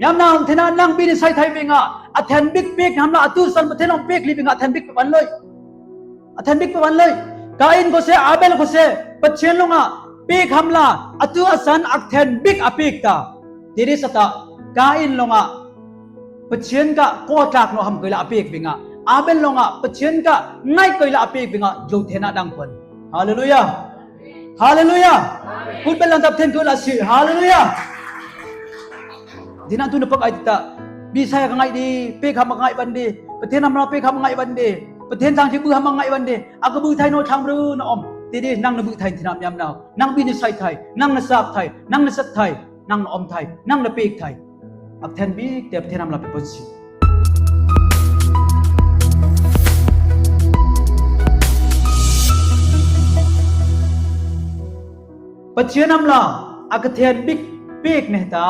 ຍາມນາງເທນານາງບີນິໄຊໄທເວງາ ອາແທນບິກເປກນຳລາອາຕູສັນປະເທນອອງເປກລີເວງາ ອາແທນບິກໄປວັນເລີຍ ອາແທນບິກໄປວັນເລີຍ. ກາອິນກໍເຊ ອາເບລກໍເຊ ປະເທນລອງອາເປກຮຳລາອາຕູອາສັນ ອາແທນບິກອາເປກຕາ ເດເດສະຕາ ກາອິນລອງອາ ປະເທນກະກໍຕາກເນາະ ຫຳເຄີຍລະອາເປກເວງາ ອາເບນລອງອາ ປະເທນກະໄງເຄີຍລະອາເປກເວງາ ໂຍເທນາດັງເພິ່ນ. ຮາເລລູຢາ ຮາເລລູຢາ ພຸດເປັນລັນຕັບເທນຄືລາຊິ ຮາເລລູຢາ. ທີ່ນັ້ນທຸນປະກາຍຕະ ບີໄຊກະໄງດີ ເປກຄຳມາໄງວັນດີ ປະເທນນຳລາວເປກຄຳມາໄງວັນດີ ປະເທນທາງທີ່ບືຮຳມາໄງວັນດີ ອາກະບືໄທໂນທາງບຣູນອອມ ທີ່ດີນັງນະບືໄທທີ່ນຳຍາມນາວ ນັງບີນິໄຊໄທ ນັງນະສາບໄທ ນັງນະສັດໄທ ນັງນະອອມໄທ ນັງນະເປກໄທ ອາກແທນບິກແຕ່ປະເທນອຳລາເປັນຄົນຊິ ປະເທນອຳລາ ອາກແທນບິກເປກເນຕາ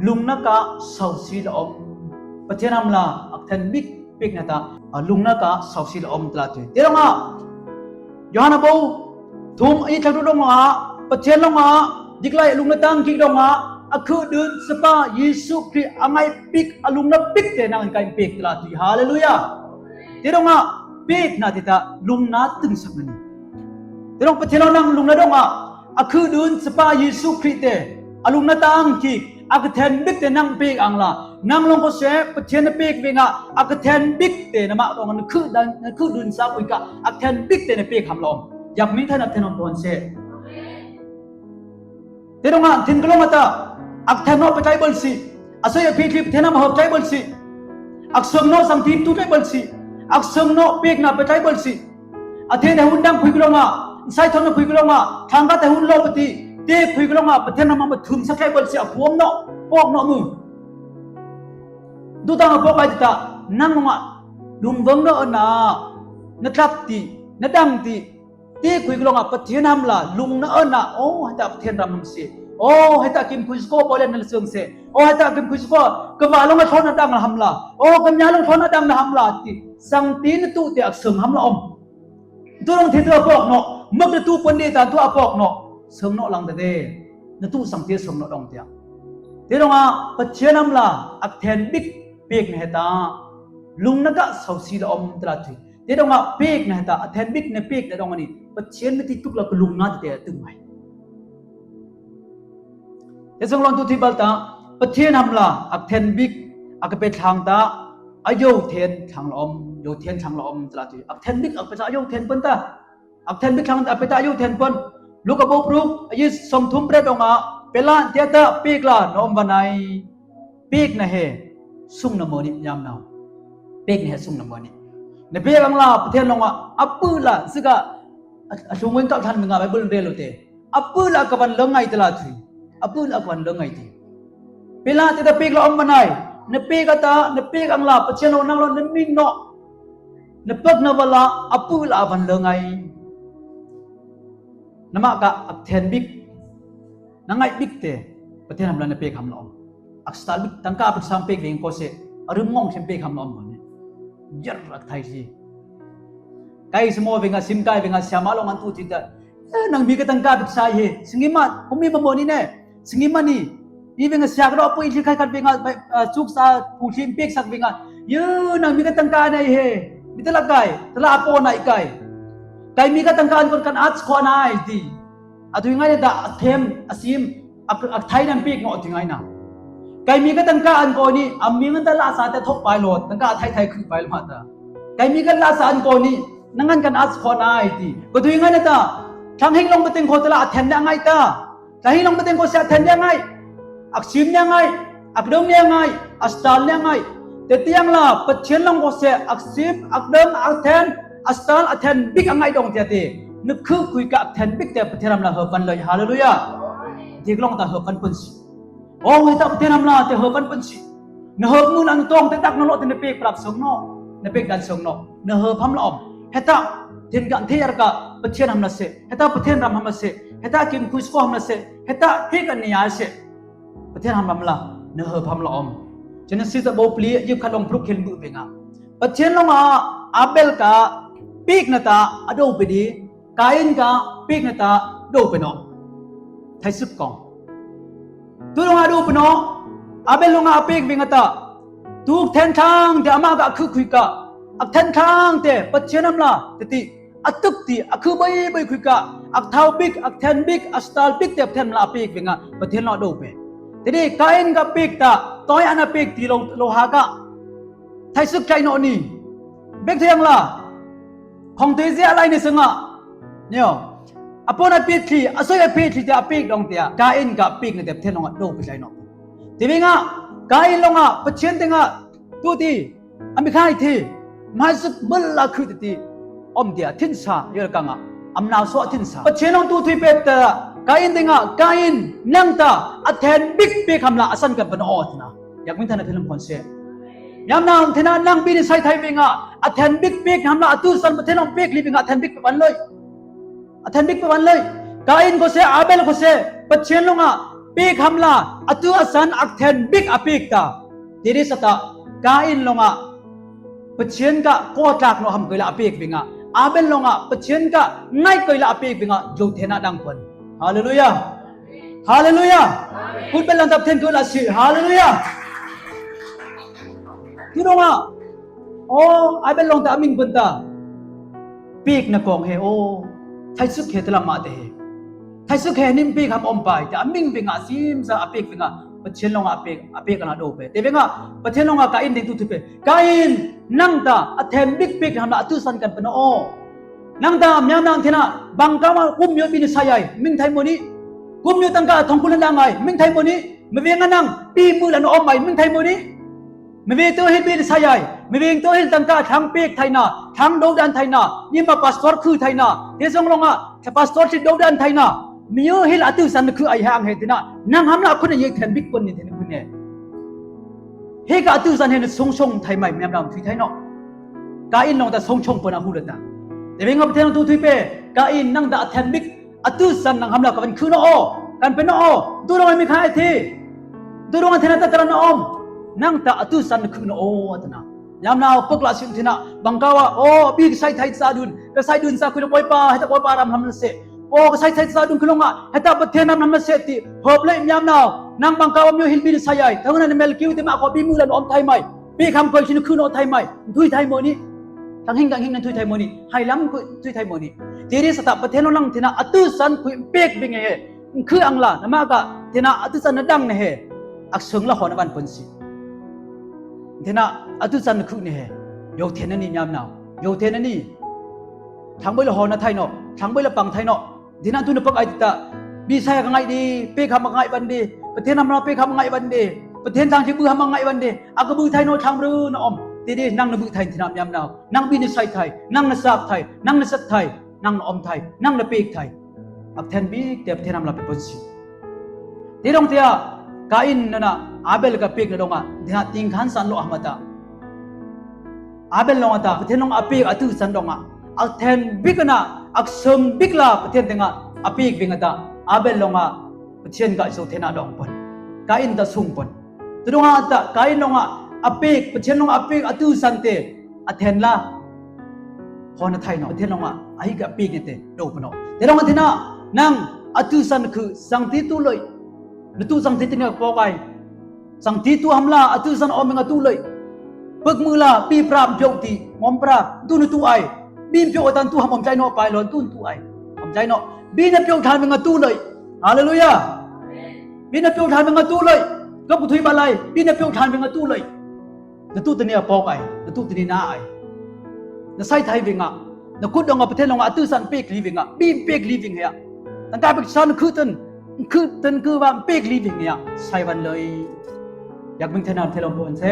ລຸງນາກາ ເຊົາຊີລະອອມ ປະເທນອຳລາ ອາກແທນບິກເປກເນຕາ ລຸງນາກາ ເຊົາຊີລະອອມຕະຫຼາດເຕ ເຕລອງອາ ໂຍຮານນະໂບ ທຸມອີທັກດຸດອງອາ ປະເທນລອງອາ ດິກໄລລຸງນະຕັງກິກດອງອາ ອາຄືດືນສະປາເຢຊູຄຣິດ ອາໄງປິກ ອາລຸງນະປິກເຕນາງໄກປິກຕະຫຼາດຕຸຍ ຮາເລລູຢາ. ເຕດອງອາ ເປກນາຕິຕາ ລຸງນາຕຶງສັກນະນີ ເຕດອງປະເທນລອງນາງລຸງນະດອງອາ ອາຄືດືນສະປາເຢຊູຄຣິດເຕ ອາລຸງນະຕັງກິກ ອາກະແທນບິກເຕນາງເປກອັງລາ ນາງລອງກໍເຊ ປະເທນນະເປກເວງາ ອາກະແທນບິກເຕນະມະດອງນະຄື ນະຄືດືນສາອຸຍກະ ອາກະແທນບິກເຕນະເປກຄຳລອມ ຢາກມີທ່ານອາກແທນອອມບອນເຊ ເຕດອງອາ ທິນກະລົງອາຕາ ອາກແທນເນາະປະໄຈເບິນຊີ ອາເຊຍອາພີທີປະເທນນຳເຮີບໄຈເບິນຊີ ອາກເຊິ່ງເນາະສັງທີມຕູໄຈເບິນຊີ ອາກເຊິ່ງເນາະເປກນາປະໄຈເບິນຊີ ອາເທນໃນຫຸນດັງຄຸຍກະລົງອາ ໄຊທອນນະຄຸຍກະລົງອາ ທາງກາແຕ່ຫຸນໂລປະຕິ ເຕຄຸຍກະລົງອາ ປະເທນນຳມາບະທຶມສະໄຄເບິນຊີ ອາພວມເນາະ ປອກເນາະມື ດູຕາງອາພວກໄອຕິຕາ ນັງລົງອາ ລຸງເວີງເນາະເອີນາ ນະທັບຕິ ນະດັງຕິ ເຕຄຸຍກະລົງອາ ປະເທນນຳລາ ລຸງນະເອີນາ ໂອ ໃຫ້ຕາປະເທນລຳນຳເຊ ໂອ ໃຫ້ຕາກິມຄຸຍສະໂກ ບໍ່ແລນນະເຊີງເຊ ໂອ ໃຫ້ຕາກິມຄຸຍສະໂກ ກະວ່າລົງອາໂທນນະດັງລະຫຳລາ ໂອ ກຳຍາລົງໂທນນະດັງລະຫຳລາ ຕິ ສັງຕິນະຕຸເຕອາກເຊີງຫຳລາອອມ ຕຸລົງເທເຕອປອກເນາະ ເມືອກນະຕຸປົນເດຕານຕຸອາປອກເນາະ ເຊີງເນາະລັງຕະເດ ນະຕຸສັງເຕເຊີງເນາະດອງເຕອ ເຕດອງອາ ປະເທນອຳລາ ອາກແທນບິກ ເປກນະແຮຕາ ລຸງນະກະ ເຊົາຊີລະອອມຕະຫຼາດທຸຍ ເຕດອງອາ ເປກນະແຮຕາ ອາກແທນບິກນະເປກນະດອງອານີ ປະເທນນະຕິຕຸກລະກະລຸງນາຕະເຕຕຶງໄໝ ເຕເຊີງລອນຕຸທິບາລຕາ ປະເທນອຳລາ ອາກແທນບິກ ອາກະເປທາງຕາ ອາໂຍເທນທາງລະອອມ ໂຍເທນທາງລະອອມຕະຫຼາດທຸຍ ອາກແທນບິກ ອາກເປຕາ ອາໂຍເທນເພິ່ນຕາ ອາກແທນບິກທາງອາເປຕາອາຍຸແທນເພິ່ນ ລູກກະໂບບລຸກ ອາຍຸສອງທຸມເປດອງອາ ເປລານເຕຍຕະ ເປກລານອມວາໄນ ເປກນະເຮ ຊຸງນະເມີນິຍາມນາວ ເປກນະເຮຊຸງນະເມີນິ ໃນເປກອັງລາ ປະເທນລອງອາ ອາປືລາ ຊຶກອາ ອາຊຸງເວັນເກົ້າທັນເມືອງອາ ໄບເບິນເຣໂລເຕ ອາປືລາກະວັນເລີງໄງຕະລາດທຸຍ ອາປືລາກະວັນເລີງໄງຕິ ເປລານເຕຍຕະ ເປກລາອມວາໄນ ນະເປກອາຕາ ນະເປກອັງລາ ປະເທນລອງນາງລອນນະມິງເນາະ ນະເປິກນະວະລາ ອາປືລາອາວັນເລີງໄງ ນະມະກະ ອາກແທນບິກ ນະໄງບິກເຕ ປະເທນຮຳລານະເປກຮຳລອມ ອາກສະຕານບິກ ຕັງກາເປັນສາມເປກເວງໂກເຊ ອາລຶມງອງເທັມເປກຮຳລອມ ເຍອະ ອາກໄທຊີ ໄກສະໂມເວງອາ ຊິມກາຍເວງອາ ສຽມາລອງອັນຕູທິດ ເອີ ນາງມີກະຕັງກາເປັນຊາຍເຮ ຊິງກິມາ ຜົມມີມາໂມນີແນ່ ຊິງກິມານີ ອີເວງອາ ສຽກະດອກປຸຍທີ່ໄຄຄັດເວງອາ ເອີ ສຸກສາ ຜູ້ທີມເປກສັກເວງອາ ເຍ ນາງມີກະຕັງກາໃນເຮ ມີຕະລະກາຍ ຕະລະອາໂປນາຍກາຍ ໄກມີກະຕັງກາອັນກອນກັນອາສະຂໍນາຍຕິ ອາຕຸຍໄງນະຕາ ອາເທມ ອາຊີມ ອາ ອາໄທນຳເປກເນາະ ອາຕຸຍໄງນະ ໄກມີກະຕັງກາອັນໂກນີ ອາມີເງິນຕະລະສາແຕ່ທົບປາຍໂລດ ຕັງກາໄທໄທຄືປາຍໂລດ ໄກມີກະລະສາອັນໂກນີ ນະງັນກັນອາສະຂໍນາຍຕິ ກະຕຸຍໄງນະຕາ ທັງເຮັງລົງປະເຕັງໂຄຕະລະ ອາແທນນະໄງຕາ ຕາຮີລອງປະເຕັງໂຄເຊ ອາກແທນເນຍໄງ ອາກຊີມເນຍໄງ ອາກເດີງເນຍໄງ ອາສະຕານເນຍໄງ ເຕຕຽງລາ ປະເທນລອງໂຄເຊ ອາກຊີມ ອາກເດີງ ອາກແທນ ອາສະຕານ ອາແທນບິກ ອາໄງດອງເຕຍເຕ ນະຄືຄຸຍກະອາກແທນບິກເຕ ປະເທນອຳລາເຮີບວັນເລີຍ ຮາເລລູຢາ ທີ່ລອງຕາເຮີບວັນເພິ່ນຊິ ໂອ ເຮັດຕາປະເທນອຳລາເຕເຮີບວັນເພິ່ນຊິ ນະເຮີບມື້ນະຕອງເຕຕັກນະໂລເຕນະເປກປລັບເຊິ່ງເນາະ ນະເປກດັນເຊິ່ງເນາະ ນະເຮີບຮຳລະອອມ ເຮັດຕາ ເທນກະເທຍຣະກະ ປະເທນຮຳລະເຊ ເຮັດຕາປະເທນຣຳຮຳລະເຊ ເຮັດຕາກິມຄຸຍສະໂກຮຳລະເຊ ເຮັດຕາເຮກະເນຍເຊ ປະເທນຮຳລາ ນະເຮີພຳລະອອມ ເຈເນຊິສ ໂບປລີ ຢິບຄັດລອງພລຸກເຫັນບຶເວງາ ປະເທນລອງອາ ອາເບລກາ ປີກນະຕາ ອາໂດເປດີ ກາອິນກາ ປີກນະຕາ ໂດເປເນາະ ໄທຊຶກກອງ ຕຸລອງອາໂດເປເນາະ ອາເບນລົງອາເປກເວງອາຕາ ທຸກແທນທາງເຕອາມາກະອາຄຶຄຸຍກະ ອາກແທນທາງເຕປະເທນອຳລາເຕຕິ ອາຕຶກຕິ ອາຄຶເບົຍເບົຍຄຸຍກະ ອາກທາວບິກ ອາກແທນບິກ ອາສະຕາລບິກເຕປະເທນອຳລາອາເປກເວງອາ ປະເທນລອດໂດເປ ເຕດີ ກາອິນກະເປກຕາ ຕ້ອຍອານອາເປກຕິ ໂລ ໂລຫາກະ ໄທຊຶກໄທເນາະນີ້ ເບກເທຍງລາ ຂອງເຕເຊອາໄລໃນເຊິ່ງອະ ເນວ ອາໂປນອາເປກທີ ອາຊອຍອາເປກທີ ເຕອາເປກດອງເຕອ ກາອິນກະເປກໃນແຕ່ປະເທນລອງອະ ໂດເປໄທເນາະ ເຕເວງອະ ກາອິນລອງອະ ປະເທນເຕງອະ ຕູຕິ ອາເມລິກາໄອເທ ມະຫາຊຶກເບິລລາຄືຕະຕິ ອອມເດຍ ທິນຊາ ເຢລະກັງອະ ອຳນາວຊອ ທິນຊາ ປະເທນອງຕູທຸຍເປດຕະ ກາອິນເຕງອະ ກາອິນ ນັງຕາ ອາແທນບິກເປກຄຳລາ ອາສັນກັນປະນະອອດນະ ຢາກມີທ່ານອາເທນລຳພອນເຊ ຍາມນາງເທນະ ນັງບີນິໄຊໄທເວງອະ ອາແທນບິກເປກຄຳລາ ອາຕູສັນ ປະເທນອງເປກລີເວງອະ ອາແທນບິກປະວັນເລີຍ ອາແທນບິກປະວັນເລີຍ ກາອິນໂຄເຊ ອາເບນໂຄເຊ ປະເທນລອງອະ ເປກຄຳລາ ອາຕູອາສັນ ອາກແທນບິກອາເປກຕາ ເຕເດສະຕະ ກາອິນລອງອະ ປະເທນກະກໍຕາກເນາະ ຫຳເກີຍລະອາເປກເວງອະ ອາເບນລອງອະ ປະເທນກະໄນເກີຍລະອາເປກເວງອະ ໂຍເທນະດັງເພິ່ນ ຮາເລລູຢາ ຮາເລລູຢາ ພຸດເປັນລັນດັບເທນຄືລາຊິ ຮາເລລູຢາ ຄືດອງອະ ໂອ ອາເບນລອງຕາອາມິງເພິ່ນຕາ ເປກນະກອງເຮ ໂອ ໄທຊຶກເຮຕະລະມະເຕເຮ ໄທຊຶກເຮນິມເປກຄຳອອມປາຍ ແຕ່ອາມິງເວງອະ ຊິມສາອາເປກເວງອະ ປະເທນລອງອາເປກ ອາເປກອະນາໂດເປ ເຕເວງອະ ປະເທນລອງອາກາອິນເດງຕູທຸເປ ກາອິນ ນັງຕາ ອາແທນບິກເປກຄຳລາ ອາຕູສັນກັນປະນະອອ ນັງຕາ ມຍາມນາງເທນະ ບັງກາວາກຸມໂຍບິນໄຊໄອ ມິງໄທໂມນີ ກຸມໂຍຕັງກາ ທອງຄຸນລະນາງໄອ ມິງໄທໂມນີ ມະເວງອະນັງ ປີມືລະນອອມໄອ ມິງໄທໂມນີ ມະເວງໂຕເຮບິນໄຊໄອ ມະເວງໂຕເຮຕັງກາ ທັງເປກໄທນາ ທັງໂດກດານໄທນາ ນິມມາປາສຕອດຄືໄທນາ ເທຊົງລອງອາ ປາສຕອດຊິໂດກດານໄທນາ ມີເຍເຮລະອາຕູສັນຄືໄອຫາງເຮເທນະ ນັງຫຳລາຄຸນເຍແທນບິກຄົນນີ້ເທນຄຸນເນ ເຮກະອາຕູສັນເຮນຊົງຊົງໄທໄມ ແມ່ນລຳທຸຍໄທເນາະ ກາອິນລອງຕາຊົງຊົງເປີນອາຫູລະຕາ ເຕເວງອະປະເທນອອງຕູທຸຍເປ ກາອິນນັງຕາອາແທນບິກ ອາຕູສັນນັງຫຳລາກະວັນຄືນອ ກັນເປັນນອ ຕູດອງອາເມຄາເອເທ ຕູດອງອາເທນາຕະຕະລະນອອມ ນັງຕາອາຕູສັນຄືນອ ອາຕະນາ ຍາມນາວເປິກລະຊິນເທນະ ບັງກາວາ ໂອ ບີກະໄຊໄທສາດຸນ ກະໄຊດຸນສາຄຸນອາປອຍປາ ເຮຕາປອຍປາລຳນຳເສ ໂອ ກະໄຊໄທສາດຸນຄືນອງອາ ເຮຕາປະເທນນຳນຳເສຕິ ເຮີບເລຍຍາມນາວ ນັງບັງກາວາມີໂຍເຮລະບີນໄຊໄອ ທາງນັ້ນແມລະກິວເຕມາ ຂໍບີມືລະນອອມໄທໄມ ເປກຄຳເຄີຍຊິນຄືນອໄທໄມ ທຸຍໄທໂມນີ ທັງຫິງທັງຫິງນັ້ນທຸຍໄທໂມນີ ໄຮລຳທຸຍໄທໂມນີ ເຕເດສະຕະປະເທນລອງນັງເທນະ ອາຕູສັນຄຸຍເປກເວງເຮ ຄືອັງລານະມາກະເທນະ ອາຕູສັນນະດັງເນເຮ ອັກເຊີງລະຫໍນະວັນເປີນຊິ ເທນະ ອາຕູສັນນະຄືເນເຮ ໂຍເທນນະນີຍາມນາວ ໂຍເທນນະນີ ທັງເບີຍລະຫໍນະໄທເນາະ ທັງເບີຍລະປັງໄທເນາະ ເທນະ ອາຕູນະປັກໄອຕິຕະ ບີໄຊກະໄງດີ ເປກຄຳມາໄງວັນດີ ປະເທນນຳລາວເປກຄຳມາໄງວັນດີ ປະເທນທາງທີ່ບືຮາມາໄງວັນດີ ອາກະບືໄທເນາະ ທາງບຣູນະອອມ ເຕເດ ນັງນະບືໄທເທນະຍາມນາວ ນັງບີນໄຊໄທ ນັງນະສາບໄທ ນັງນະສັດໄທ ນັງນະອອມໄທ ນັງນະເປກໄທ ອາກແທນບິກເຕປະເທນອຳລາເປັນປົນຊິ ເຕດອງເຕອ ກາອິນນະນະ ອາເບນກະເປກນະດອງອາ ເທນະ ຕິງຄານສັນໂລອາມາຕາ ອາເບນລອງອາຕາ ປະເທນລອງອາເປກ ອາຖືສັນດອງອາ ອາກແທນບິກນະ ອາກເສີມບິກລາ ປະເທນເຕງອາ ອາເປກເວງອາຕາ ອາເບນລອງອາ ປະເທນກະໂສເທນະດອງປອນ ກາອິນຕະຊຸງປອນ ຕະດອງອາຕະ ກາອິນລອງອາ ອາເປກ ປະເທນລອງອາເປກ ອາຖືສັນເຕ ອາແທນລາ ພໍນະໄທເນາະ ປະເທນລອງອາ ອາຫິກະເປກເນເຕ ໂດປະເນາະ ເຕດອງອາເທນະ ນັງ ອາຖືສັນຄື ສັງຕິຕຸເລີຍ ນະຕຸສັງຕິຕິເນປອກອາຍ ສັງຕິຕຸຫຳລາ ອາຖືສັນອອມເມງອາຕຸເລີຍ ປຶກມືລາ ປີປຣາມໂຈຕິ ມອມປຣາ ຕຸນະຕຸອາຍ ບີນໂປອາຕານຕຸຫຳອອມໃຈເນາະ ປາຍລອນຕຸນຕຸອາຍ ຫອມໃຈເນາະ ບີນະໂປທານເມງອາຕຸເລີຍ ຮາເລລູຢາ ບີນະໂປທານເມງອາຕຸເລີຍ ກັບກຸທຸຍບາໄລ ບີນະໂປທານເມງອາຕຸເລີຍ ນະຕຸຕະເນປອກອາຍ ນະຕຸຕະເນນາອາຍ ນະໄຊໄທເວງອາ ນະກຸດດອງອາ ປະເທນລອງອາ ອາຖືສັນເປກລີເວງອາ ບີນເປກລີເວງເຮຍ ຕັງກາເປັກຊານຄືເຕີນ ຄືເຕີນຄືວ່າເປກລີເວງເຮຍ ໄຊວັນເລີຍ ຢາກເບິ່ງເທນາມເທລອມໂບນເຊ